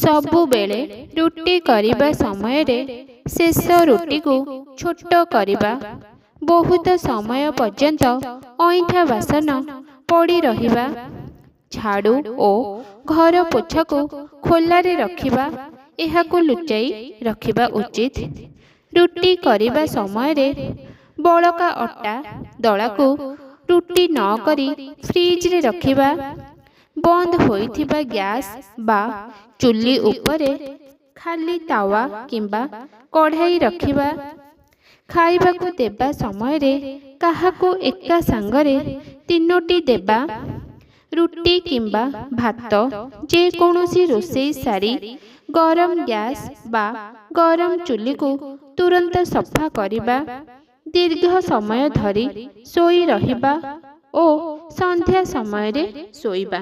ସବୁବେଳେ ରୁଟି କରିବା ସମୟରେ ଶେଷ ରୁଟିକୁ ଛୋଟ କରିବା, ବହୁତ ସମୟ ପର୍ଯ୍ୟନ୍ତ ଅଇଁଠା ବାସନ ପଡ଼ି ରହିବା, ଝାଡ଼ୁ ଓ ଘର ପୋଛାକୁ ଖୋଲାରେ ରଖିବା, ଏହାକୁ ଲୁଚାଇ ରଖିବା ଉଚିତ। ରୁଟି କରିବା ସମୟରେ ବଳକା ଅଟା ଦଳାକୁ ରୁଟି ନ କରି ଫ୍ରିଜରେ ରଖିବା, ବନ୍ଦ ହୋଇଥିବା ଗ୍ୟାସ୍ ବା ଚୁଲି ଉପରେ ଖାଲି ତାୱା କିମ୍ବା କଢ଼ାଇ ରଖିବା, ଖାଇବାକୁ ଦେବା ସମୟରେ କାହାକୁ ଏକା ସାଙ୍ଗରେ ତିନୋଟି ଦେବା, ରୁଟି କିମ୍ବା ଭାତ ଯେକୌଣସି ରୋଷେଇ ସାରି ଗରମ ଗ୍ୟାସ୍ ବା ଗରମ ଚୁଲିକୁ ତୁରନ୍ତ ସଫା କରିବା, ଦୀର୍ଘ ସମୟ ଧରି ଶୋଇ ରହିବା ଓ ସନ୍ଧ୍ୟା ସମୟରେ ଶୋଇବା।